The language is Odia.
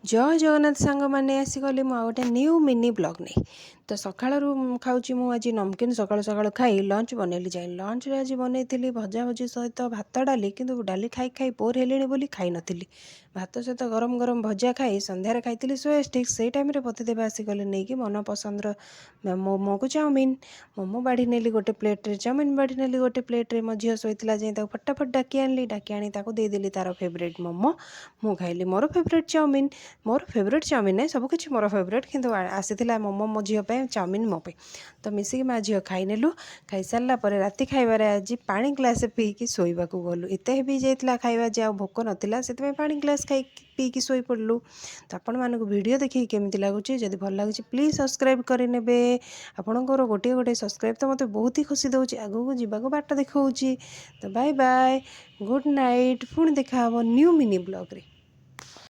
ଜୟ ଜଗନ୍ନାଥ ସାଙ୍ଗମାନେ, ଆସିଗଲି ମୁଁ ଆଉ ଗୋଟେ ନ୍ୟୁ ମିନି ବ୍ଲଗ୍ ନେଇ। ତ ସକାଳରୁ ଖାଉଛି ମୁଁ ଆଜି ନମକିନ୍। ସକାଳୁ ସକାଳୁ ଖାଇ ଲଞ୍ଚ ବନେଇଲି ଯାଇ। ଲଞ୍ଚରେ ଆଜି ବନେଇଥିଲି ଭଜା ଭଜି ସହିତ ଭାତ, ଡାଲି। କିନ୍ତୁ ଡାଲି ଖାଇ ଖାଇ ବୋର୍ ହେଲିଣି ବୋଲି ଖାଇନଥିଲି। ଭାତ ସହିତ ଗରମ ଗରମ ଭଜା ଖାଇ ସନ୍ଧ୍ୟାରେ ଖାଇଥିଲି ସୋୟା ଷ୍ଟିକ୍। ସେଇ ଟାଇମ୍ରେ ପତିଦେବ ଆସିଗଲେ ନେଇକି ମନ ପସନ୍ଦର ମୋମୋକୁ ଚାଉମିନ୍। ମୋମୋ ବାଢ଼ି ନେଲି ଗୋଟେ ପ୍ଲେଟ୍ରେ, ଚାଉମିନ୍ ବାଢ଼ି ନେଲି ଗୋଟେ ପ୍ଲେଟ୍ରେ। ମୋ ଝିଅ ଶୋଇଥିଲା, ଯାଇ ତାକୁ ଫଟାଫଟ ଡାକି ଆଣିଲି। ଡାକି ଆଣି ତାକୁ ଦେଇଦେଲି ତାର ଫେଭରେଟ୍ ମୋମୋ, ମୁଁ ଖାଇଲି ମୋର ଫେଭରେଟ୍ ଚାଉମିନ୍। ମୋର ଫେଭରେଟ୍ ଚାଉମିନ୍ ନାହିଁ, ସବୁକିଛି ମୋର ଫେଭରେଟ୍। କିନ୍ତୁ ଆସିଥିଲା ମୋମୋ ମୋ ଝିଅ ପାଇଁ, ଚାଉମିନ୍ ମୋ ପାଇଁ। ତ ମିଶିକି ମା ଝିଅ ଖାଇନେଲୁ। ଖାଇସାରିଲା ପରେ ରାତି ଖାଇବାରେ ଆଜି ପାଣି ଗ୍ଲାସ୍ ପିଇକି ଶୋଇବାକୁ ଗଲୁ। ଏତେ ହେଭି ଯାଇଥିଲା ଖାଇବା ଯେ ଆଉ ଭୋକ ନଥିଲା, ସେଥିପାଇଁ ପାଣି ଗ୍ଲାସ୍ ଖାଇକି ପିଇକି ଶୋଇପଡ଼ିଲୁ। ତ ଆପଣମାନଙ୍କୁ ଭିଡ଼ିଓ ଦେଖିକି କେମିତି ଲାଗୁଛି? ଯଦି ଭଲ ଲାଗୁଛି, ପ୍ଲିଜ୍ ସବସ୍କ୍ରାଇବ୍ କରିନେବେ। ଆପଣଙ୍କର ଗୋଟିଏ ଗୋଟିଏ ସବସ୍କ୍ରାଇବ୍ ତ ମୋତେ ବହୁତ ହି ଖୁସି ଦେଉଛି, ଆଗକୁ ଯିବାକୁ ବାଟ ଦେଖାଉଛି। ତ ବାଏ ବାଏ, ଗୁଡ଼୍ ନାଇଟ୍। ପୁଣି ଦେଖାହେବ ନ୍ୟୁ ମିନି ବ୍ଲଗ୍ରେ।